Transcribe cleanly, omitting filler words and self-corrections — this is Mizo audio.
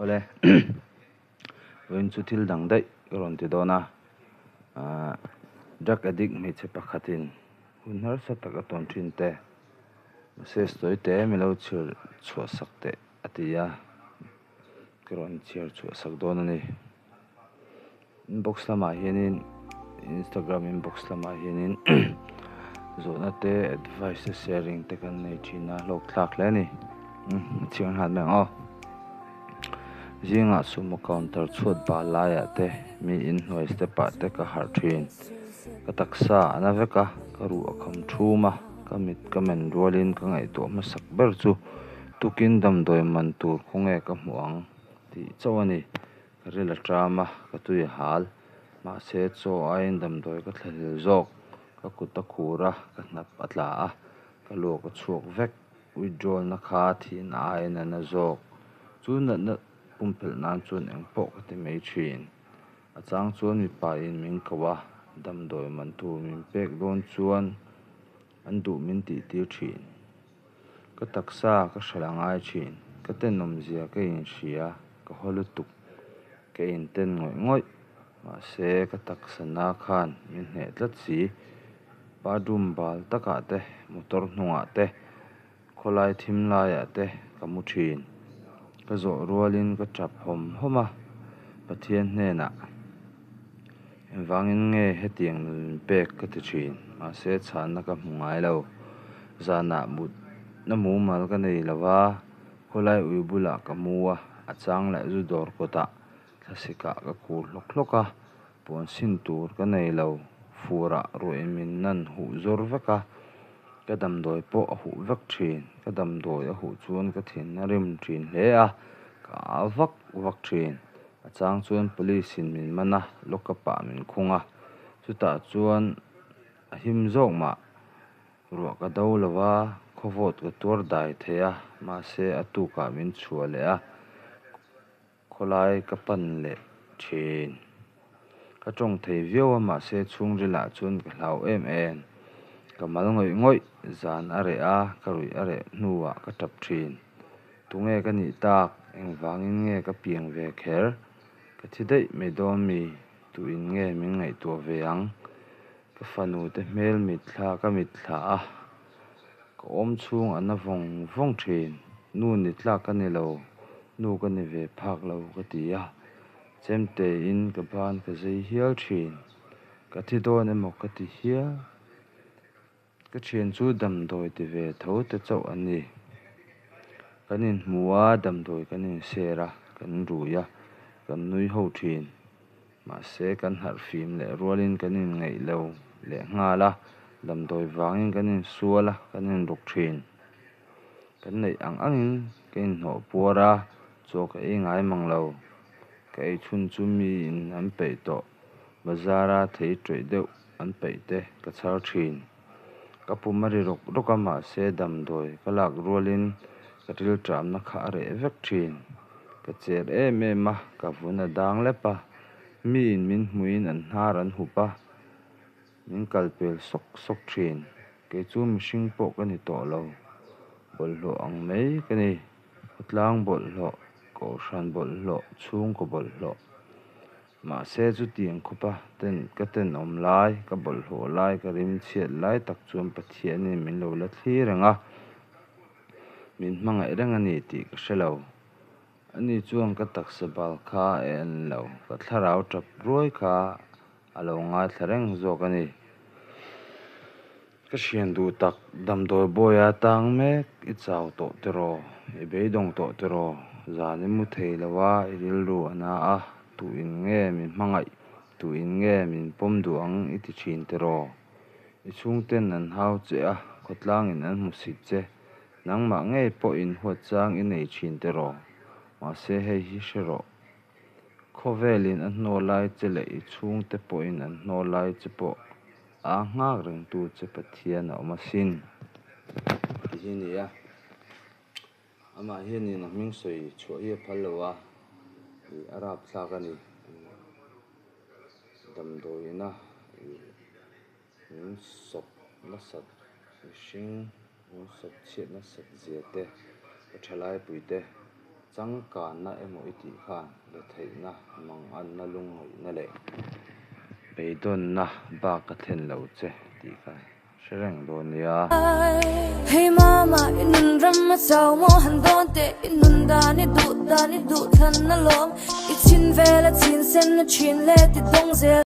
Awle vawiin chu thil dang daih ka rawn ti dawn a, ahh drug addict hmeichhe pakhatin hun harsa tak a tawn thin te message tawi te mi lo chhiar chhuah sak teh a ti a, ka rawn chhiar chhuah sak dawn a ni. Inbox lamah hianin Instagram inbox lamah hianin zawhna te advice te sharing te kan nei thin a hlawk thlak hle a ni chhiar nghal mai ang aw zingah sumo counter chhuat bal laiah te mi inhnuai step ah te ka harh thin ka taksa a na vek a ka ruh a kham thum a ka mit ka men rualin ka ngaihtuah hmasak ber chu tukin damdawi man tur khawnge ka hmuh ang tih chauh a ni. Ka ril a ṭam a, ka tui a hal. Mahse, chaw aiin damdawi ka thlahlel zawk. Ka kut a khur a, ka hnap a tla a, ka luak a chhuak vek. Withdrawal na kha thihna aiin a na zawk. Chu natna pumpelh nan chuan engpawh ka ti mai ṭhin. A chang chuan mipa in min ko a, damdawi man tur min pek dawn chuan an duh min tih tir ṭhin. Ka taksa ka hralh a ngai thin, ka tenawmzia ka inhria, ka haw lutuk, ka inten ngawih ngawih. Mahse, ka taksa na khan min hneh tlat si. Bathroom bal takah te, motor hnungah te, khawlai thim laiah te ka mu thin. Ka zawh rualin ka tap hawm hawm a, Pathian hnenah Engvangin nge hetiang nun min pek ka ti thin, mahse chhanna ka hmu ngai lo. Zanah mutna mumal ka nei lo va, khawlai ui bulah ka mu a, a chang leh zu dawr kawtah thlasikah ka khur hlawk hlawk a, puan sin tur ka nei lo, furah ruahin min nan huh zawr vek a, ka damdawi pawh a huh vek thin, ka damdawi a huh chuan ka thin a rim thin hle a, ka au vak vak thin. A chang chuan police in min man a, lockup ah min khung a, chutah chuan a him zawk mah. Ruah ka do lo va, khawvawt ka tuar dai thei a, mahse a tukah min chhuah leh a, khawlai ka pan leh thin. Ka tawng thei viau a, mahse chhungrilah chuan ka hlau em em. Ka mal ngawih ngawih, zan a reh a, ka ruih a reh hnuah ka tap thin. Tunge ka nih tak? Engvangin nge ka piang ve kher? Ka thi daih mai dawn mi? Tuin nge min ngaihtuah ve ang? Ka fanu te hmel mitthla ka mitthla a, ka awm chhung a na vawng vawng thin. Nu ni tlak ka ni lo, nu ka ni ve phak lo ka ti a, chemte in ka ban ka zei hial thin. Ka thi dawn emaw ka ti hial. Ka thian chu damdawi ti ve tho te chauh a ni. Kan inhmu a, damdawi kan inshare a, kan rui a, kan nui ho thin. Mahse, kan harh fim leh rualin kan inngaih lo leh nghal a, damdawi vangin kan insual a, kan inruk thin. Kan neih ang angin ka inhnawh puar a, chaw ka ei ngai mang lo. Ka ei chhun chu miin an peih tawh. Bazara thei tawih deuh an peih te ka chhar thin. Ka pum a ri rawk rawk a mahse damdawi ka lak rualin ka rilṭamna kha a reh vek thin. Ka cher em em a, ka vun a dang lep a, miin min hmuhin an hnar an hup a, min kal pel sawk sawk thin. Kei chu mihring pawh ka ni tawh lo, bawlhhlawh ang mai ka ni. Khawtlang bawlhhlawh, kohhran bawlhhlawh, chhungkaw bawlhhlawh. Mahse chutiang khawpa ten ka tenawm lai, ka bawlhhlawh lai, ka rim chhiat lai tak chuan Pathianin min lo la thlir reng a, min hmangaih reng a ni tih ka hre lo. Ani chuan ka taksa bal kha a en lo, ka thlarau tap ruai kha a lo ngaithla reng zawk a ni. Ka hrian duh tak, damdawi bawia tang mek, i chau tawh tiraw, i beidawng tawh tiraw, zan i mu thei lo a, i rilru a na a, tuin nge min hmangaih, tuin nge min pawm duh ang i ti thin tiraw? I chhungten an hau che a, khawtlangin an hmu sit che, nangmah ngei pawhin huat chang i nei thin tiraw? Mahse hei hi hre rawh. Khawvelin a hnaw lai che leh i chhungte pawhin an hnaw lai che pawh a nghak rengtu che Pathian a awm asin tih hi a ni a. Amah hianin a hming sawi chhuah hi a phal lo a, ih a rapthlak a ni. Damdawiina ih min sawp nasat mihring min sawp chhiat nasat zia te ka thalai pui te. Changkanna emaw i tih khan retheihna, manganna, lungngaihna leh beidawnna bak a thlen lo che tih kha hre reng dawn nia. Hey mama, i nun ram a chau maw han dawn teh, i nun dan i duh dan i duh thlan alawm, i chin vel a chin sen a chin le ti dawng zel.